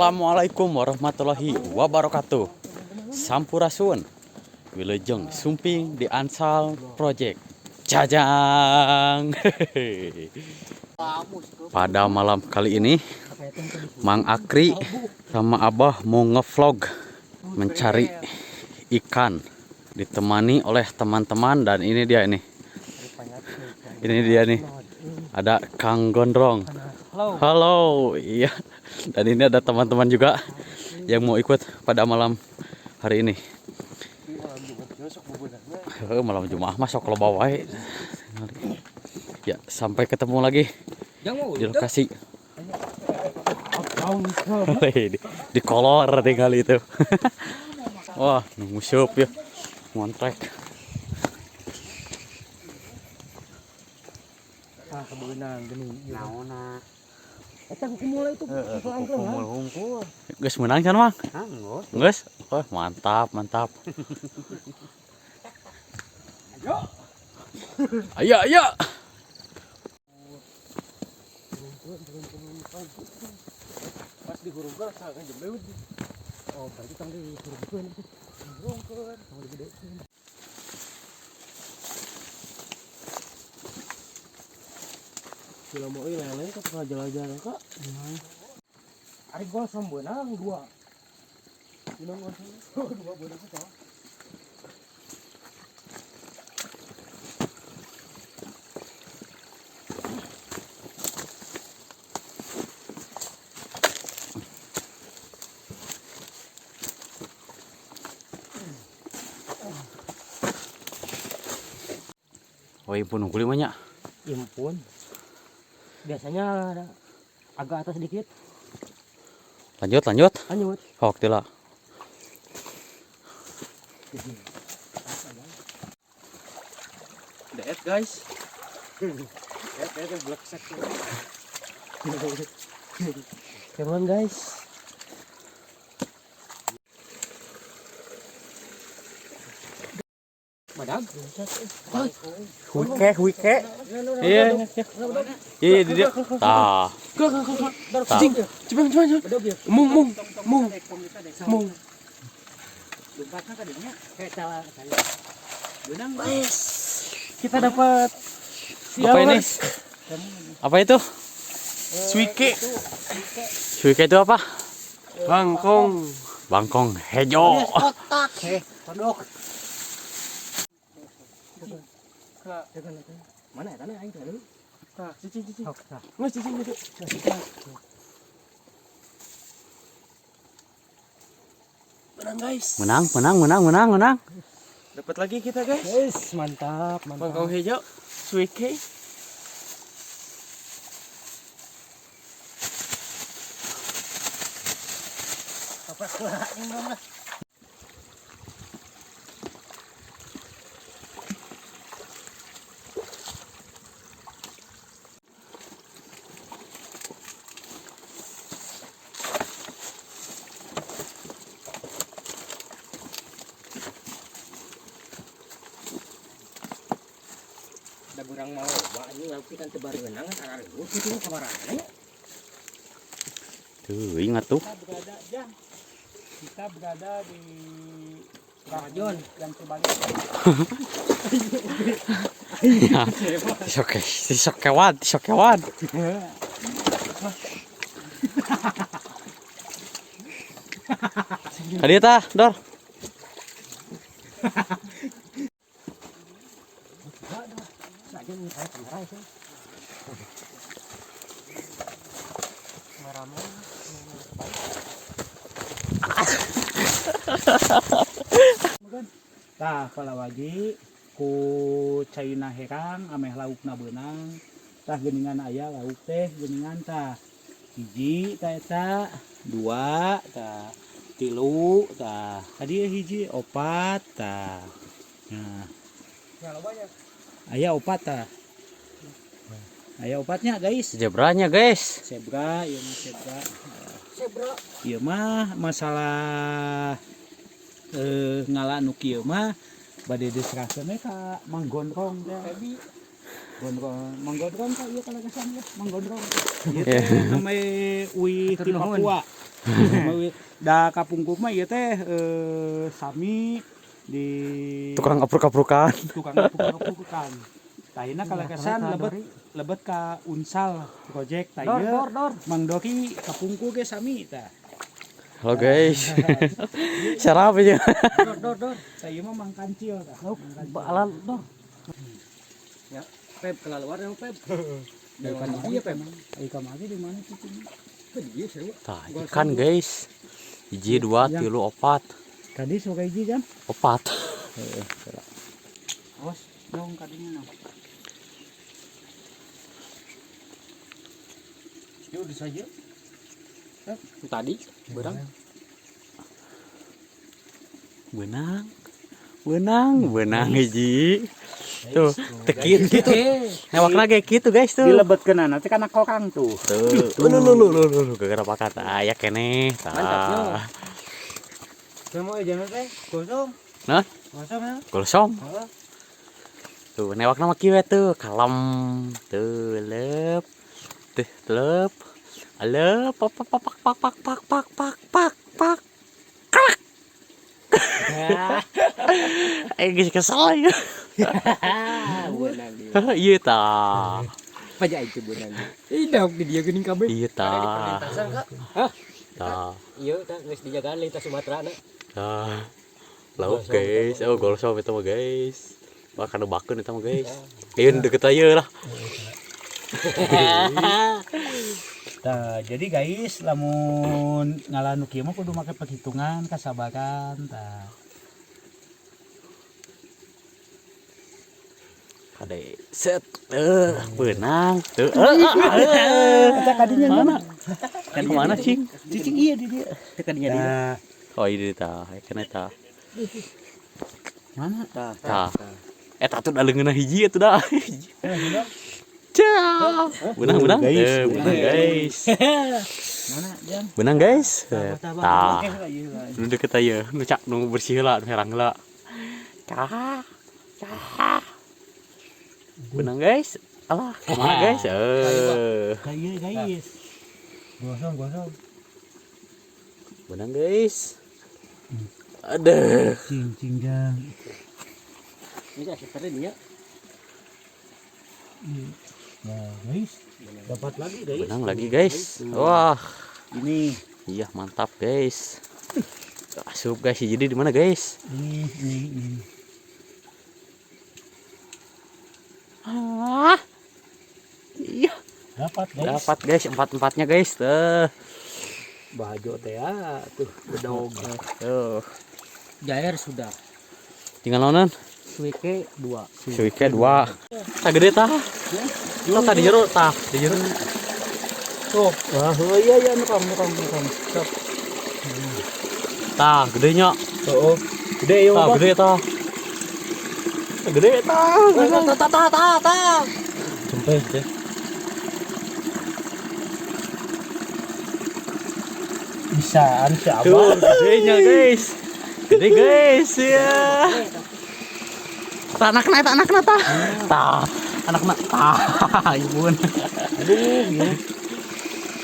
Assalamualaikum warahmatullahi wabarakatuh. Sampurasun. Wilujeng sumping di Ansal Project. Jajang. Pada malam kali ini Mang Akri sama Abah mau ngevlog mencari ikan, ditemani oleh teman-teman, dan ini dia ini. Ini dia nih. Ada Kang Gondrong. Halo. Halo, iya. Dan ini ada teman-teman juga yang mau ikut pada malam hari ini. Malam Jumat mah sok loba wae. Ya, sampai ketemu lagi di lokasi. Di kolor tinggal itu. Wah, nunggu siap ya. Ngontrek. Ah, kebeunang geuning ieu. Naonna? Eta kukumul itu Kukumul hungkul. Geus meunang can, Mang? Hah, geus. Geus? Wah, mantap, mantap. Ayo. Ayo, ayo. Pas dihurungkeun sangat jembe. Oh, berarti tong dihurungkeun. Dihurungkeun, tong digedekeun. Bila mau lele kok tengah jalan-jalan kak. Ari gol sambeunang dua. Beunang gol dua beunang kok. Oh, impun unggul mah nya. Impun. Biasanya agak atas sedikit. Lanjut, lanjut. Lanjut. Hok tila. Deet guys. Deet bleksek. Come on guys. Badag. Huike, huike. Iya, iya. Iya, dia. Tah. Tah. Cing, cibang, cibang, cibang. Mung, mung, mung, mung. Kita dapat apa ini? Apa itu? Suike. Suike itu apa? Bangkong. Bangkong hejo. Kotak, heh, kodok. Mana ya tanah aing teh? Tah, cicing cicing. Tah. Geus cicing gitu. Menang guys. Menang, menang, menang, menang, menang. Dapat lagi kita guys. Guys, mantap, mantap. Bangkong hijau, suike. Apa sekolah ini? Da burang mau loba anjing lauk ikan teu bareunang arareuh kitu kamarana nya. Tuh, ingat tuh. Kita berada jam. Kita berada di Rajon yang terbalik. Oke, sokewan, sokewan. Tadi tah, Dor. Tah palawagi ku caina herang ameh laukna beunang. Tah geuningan aya lauk teh geuningan tah. Hiji tah eta, dua tah, tilu tah. Tadi hiji opat tah. Nah. Aya opat tah. Aya opatnya guys. Zebranya guys. Zebra, ieu mah zebra. Zebra. Ieu mah masalah ngala nu kieu mah bade diserahkeun we ka Mang Gondrong teh. Gondrong, Mang Gondrong ka ieu kalagasan ya, Mang Gondrong. Ieu teh namanya uih ti Papua. Da kapungkur mah ieu teh sami di Tukang apruk-aprukan. Tukang apruk-aprukan. Tah ayeuna kalekesan lebet lebet ka Unsal project tah ieu. Mang Dori kapungkur ge sami tah. Halo guys. Sarap aja. Dor dor dor. Tah ieu mah Mang Kancil tah. Balan dor. Ya, Pep kelaluan emang Pep. Iya Pep. Ai kamari di mana cicing? Iya seru. Tah, ikan guys. 1 2 3 4. Tadi suka hiji kan? 4. Heeh. Awas dong kadinya nah. Yuk udah saja. Tadi berang. Benang. Benang, benang hiji. Tuh, tekit gitu. Newakna ge kitu guys tuh. Dilebetkeun nanti kana kokang tuh. Tuh. Lu lu lu lu lu gara-gara pakat aya keneh. Tah. Mau aja teh, gosong. Nah? Gosong ya. Gosong. Tuh, newakna mah kieu tuh, kalem. Tuh, leup. Tuh, leup. Leup, pak pak pak pak pak pak pak pak pak pak. Krak. Geus kesel ya. Beunang dia. Iya tah. Pajak itu beunang. Ih, dah di dia geuning kabeh. Iya tah. Hah? Tah. Iya, tah geus dijagaan lintas Sumatera na. Tah. Lauk guys, oh golsom itu mah guys. Wah kana bakeun eta mah guys. Ieu deket aja lah. Tah, jadi guys, lamun ngalah nu kieu mah kudu make perhitungan, kasabaran tah. Kade set beunang tuh. Eta kadinya mana? Kan kemana cing? Cicing iya di dia. Teu kadinya dia. Oh iya tah, kan eta. Mana? Tah. Tah. Eta tuh da leungeunna hiji atuh da. Cah. Benang benang. Guys, Benang guys. Mana jam? Benang guys. Tah. Nu deket aya, nu cak nu bersih heula, nu herang heula. Cah. Cah. Benang guys. Alah, kemana guys? Kayak guys. Gosong, gosong. Benang guys. Aduh. Cing cing jang. Ini asa dia. Nah, guys, dapat lagi guys. Benang lagi guys. Wah, Ini iya mantap guys. Asup guys, jadi di mana guys? ini. Ah. Iya, Dapat guys. dapat guys empat-empatnya guys. Tuh. Bajo teh ya, tuh bedog. Tuh. Jair sudah. Tinggal nonon. Suike 2. Suike 2. Tah gede tah. Tah tah di jero tah, di jero. Tuh. Wah, oh iya iya nukang nukang nukang. Sok. Tah gedenya. Oh, gede ieu Tah gede tah. Gede tah. Tah tah tah tah tah. Sampai deh. Bisaan si Tuh, Abah. gedenya guys. Gede guys ya. Tah anakna eta anakna tah. Tah, anakna tah. Ibun. Aduh, iya.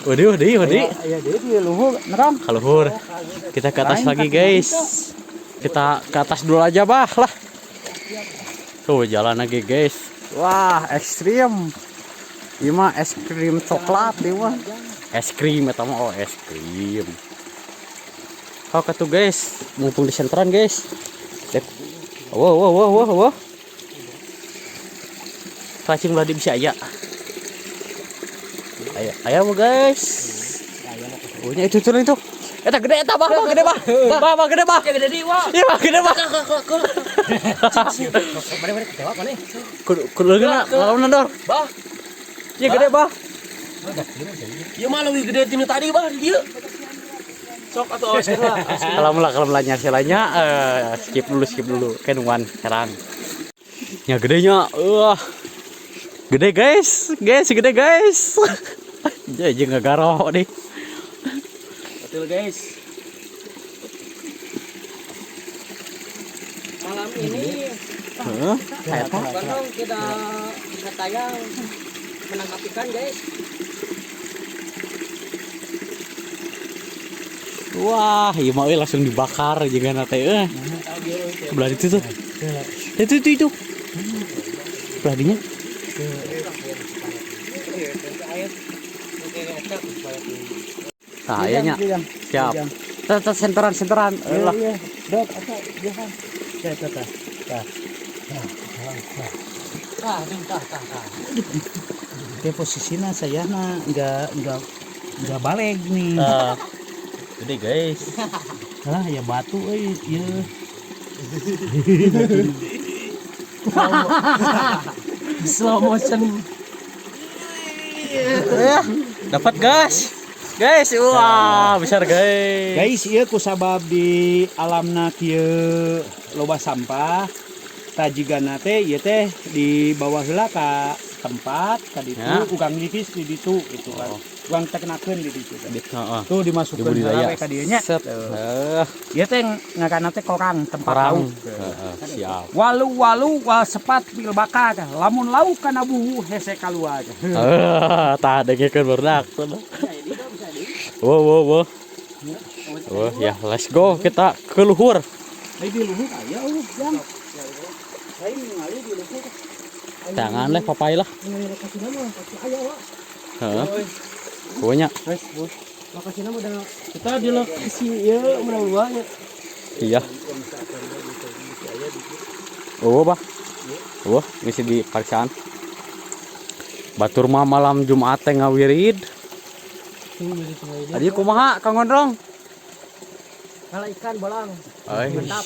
Waduh, waduh, waduh. Iya, dia di luhur nerang. Kaluhur. Kita ke atas lagi guys. Kita ke atas dulu aja bah lah. Tuh jalan lagi guys. Wah ekstrim. Ini mah es krim coklat ini mah. Es krim eta mah, oh es krim. Oke tuh guys, mumpung di senteran guys. Dek. Wow wow wow wow wow. Cacing belah di bisa aya. Aya, aya mah guys. Oh, nya itu tuh itu. Eta gede eta bah, bah gede bah. Bah, bah gede bah. Gede di wah. Iya bah gede bah. Mana mana kecewa mana? Kudu kudu leungeunna, lawan dor. Bah. Iya gede bah. Ieu mah leuwih gede tinu tadi bah di dieu. Sok atuh awas lah. Kalau lah nyari selanya skip dulu kan nungguan serang. Ya gedenya, wah. Gede guys, guys gede guys. Jadi nggak garo nih. Betul guys. Malam ini Heeh. Bandung tidak bisa tayang menangkap ikan guys. Wah, ieu mah euy langsung dibakar jeung teh euy. Belah itu tuh. Itu. Belah dinya. Tah aya nya. Siap. Tah senteran. Lah. Iya, dot apa dia kan. Tah tah. Tah. Tah. Oke, posisinya saya mah enggak balik nih. Gede guys. Lah ya batu euy, ieu. Slow motion. Dapat guys. Guys, wah, besar guys. Guys, ieu kusabab di alamna kieu loba sampah. Tajigana teh ieu teh di bawah heula ka tempat ka ditu, Ya. urang ngikis di ditu gitu kan. Oh. Urang teknakeun di ditu teh. Heeh. Tuh dimasukkeun heula we ka dieu nya. Set. Ieu teh ngaranna teh korang tempat Korang. lauk. Heeh, siap. Walu-walu wal sepat pil bakar, lamun lauk kana buhu hese kaluar. Tah dengekeun barudak. Wow, wow, wow. Wah, ya, let's go kita ke luhur. Ai di luhur aya eueuh, Jang. Saya ningali di luhur. Tangan leh papai lah. Heeh. Pokoknya Lokasinya udah kita di lokasi ya menang dua nya. iya. Oh, bah. Oh, ngisi di pariksaan. Batur mah malam Jumat teh ngawirid. Tadi kumaha Kang Gondrong? Kalau ikan bolang. Mantap.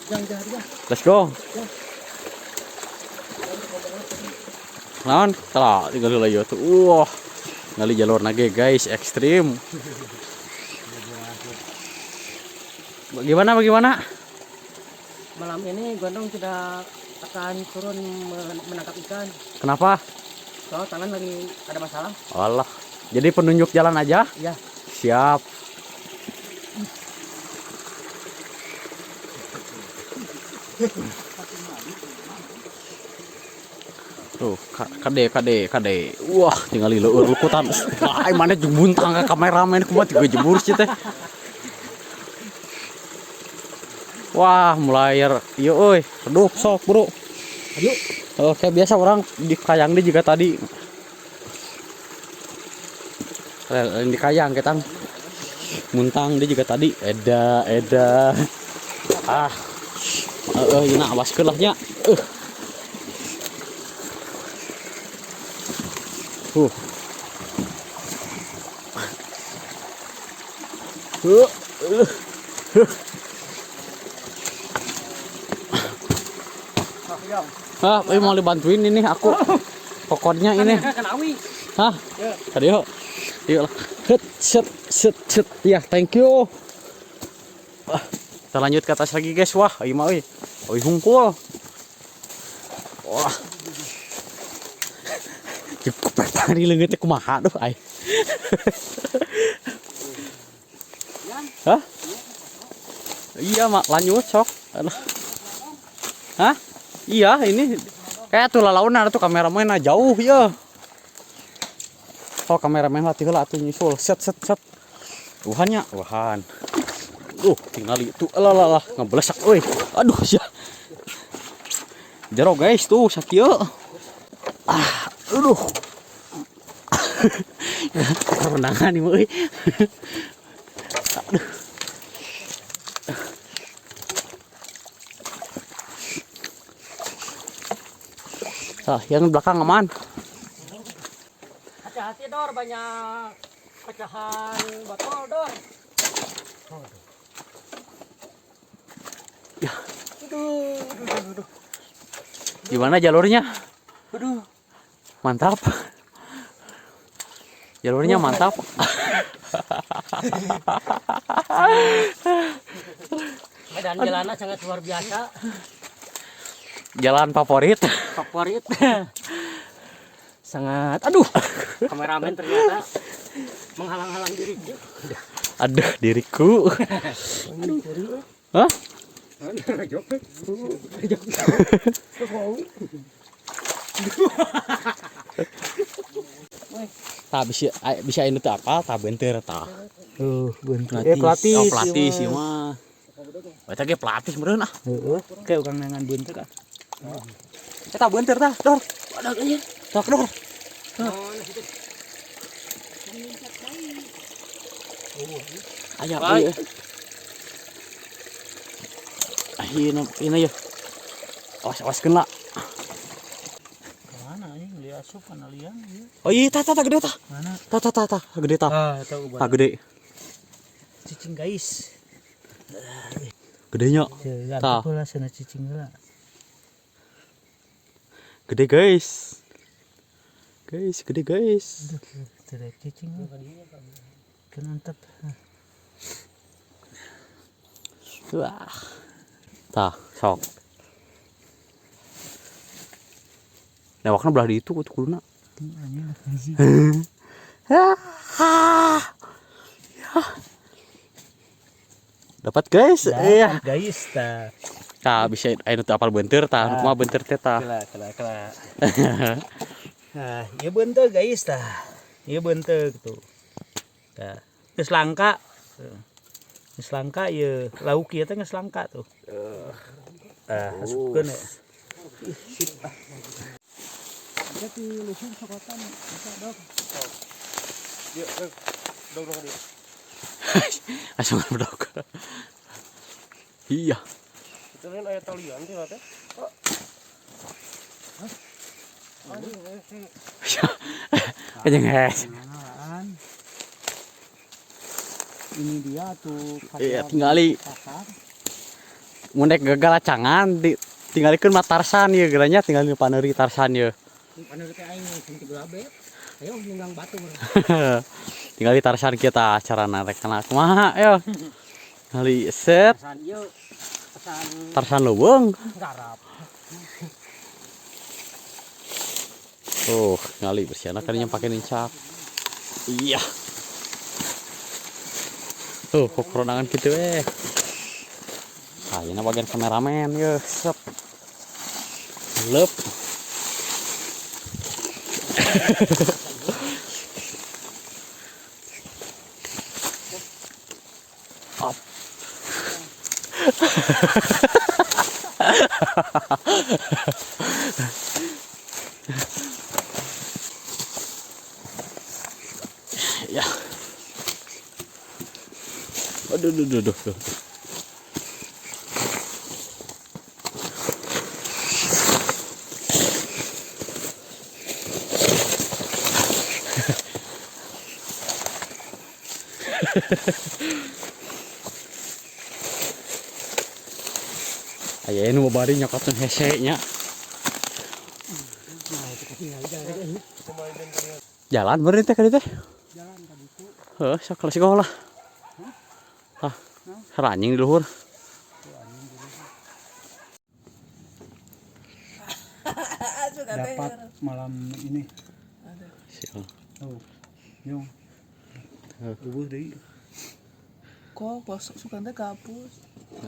Jangan. Let's go. Naon? Telah tinggal heula ieu tuh. Wah. Ngali jalur nage guys, ekstrim. Bagaimana? Malam ini Gondrong tidak akan turun menangkap ikan. Kenapa? Soalnya tangan lagi ada masalah. Allah. Jadi penunjuk jalan aja? Iya. Siap. Tuh, kade kade. Wah, tinggal leueur lukutan. Wah, mana jeung buntang ka kameramen kumaha tiga jebur sih teh. Wah, mulai ieu euy, redup sok, Bro. Ayo. Oh, kayak biasa orang di kayang dia juga tadi. Lain di kayang ketang. Muntang dia juga tadi. Eda. Ah. Ieu na awaskeun lah nya. Ah, ini mau dibantuin ini aku. Pokoknya ini. Hah? Tadi yuk. Yuk lah. Het, set, set, set. Ya, thank you. Wah, kita lanjut ke atas lagi, guys. Wah, ieu mah euy. Euy hungkul. Wah. Cukup tadi leungeut teh kumaha duh ai. Hah? Iya, Mak, lanjut sok. Aduh. Hah? Iya, ini kayak tuh lalaunan tuh kameramen jauh ya. Oh, kameramen latih heula atuh nyusul. Set set set. Uhannya, uhan. Tinggal itu alah lah ngebelesak euy. Aduh sia. Jero guys tuh sakieu. Ah, aduh. Kerenangan nih euy. Aduh. Ah, yang belakang aman. Hati-hati Dor, banyak pecahan botol Dor. Ya. Aduh. Gimana jalurnya? Aduh. Mantap. Jalurnya mantap. Medan jalannya sangat luar biasa. Jalan favorit. Favorit. Sangat, aduh, kameramen ternyata menghalang-halang diriku. Aduh, diriku. Hah? Tah bisa ini teh apa? Tah benteur tah. Benteur. Pelatih. Oh, pelatih sih mah. Eta ge pelatih meureun ah. Heeh, kayak urang nangan benteur ah. Eta benteur tah, Dor. Wadah anjir. Tok Dor. Aya ieu. Ayeuna ini ya. Awas-awas kena. Mana anjing diasup kana liang ieu. Oh iya, tah tah gede tah. Mana? Tah tah tah tah gede tah. Ah, eta Tah gede. Cicing guys. Gedenya. Tah. Heula cenah cicing heula. Gede guys. Guys, gede guys. Tidak cicing. Kan antep. Wah. Tah, sok. Lewakna belah di itu kudu kuduna. Dapat guys. Iya. Guys, tah. Tah bisa aya nu teu apal beunteur tah, nu kumaha beunteur teh tah. Kela kela kela. Nah, ieu beunteur guys tah. Ieu beunteur tuh. Tah, geus langka. Geus langka ieu, lauk ieu teh geus langka tuh. Tah, asupkeun ya. Sip ah. Jadi lusur sokotan eta dok. Dieu, dok dok dia. Langsung bedok. Iya. Itu kan aya talian teh teh. Hah? Anjing guys. Ini dia tuh. Iya, tinggali. Mun dek gagal acangan di tinggalikeun mah Tarsan ieu geranya tinggal paneuri Tarsan ieu. Paneuri teh aing sing tiga bet. Ayo ninggang batu. Tinggali Tarsan kita carana rek kana kumaha ayo. Tinggali set. Tarsan ieu Tarsan leuweung. Garap. Tuh, ngali bersiana kan yang pakai nincak. Iya. Tuh, kokoronangan gitu eh. Nah, ini bagian kameramen ya, sep. Lep. Up. Ya. Aduh, aduh, aduh, aduh. Aya nu babari nyokot nu hese nya. Jalan bener teh ka dieu teh. Jalan ka ditu. Heuh, sok kelas sekolah. Tah. Anjing di luhur. Dapat malam ini. Sial. Oh. Nyong. Eueuh deui. Kok bosok suka teh gabus.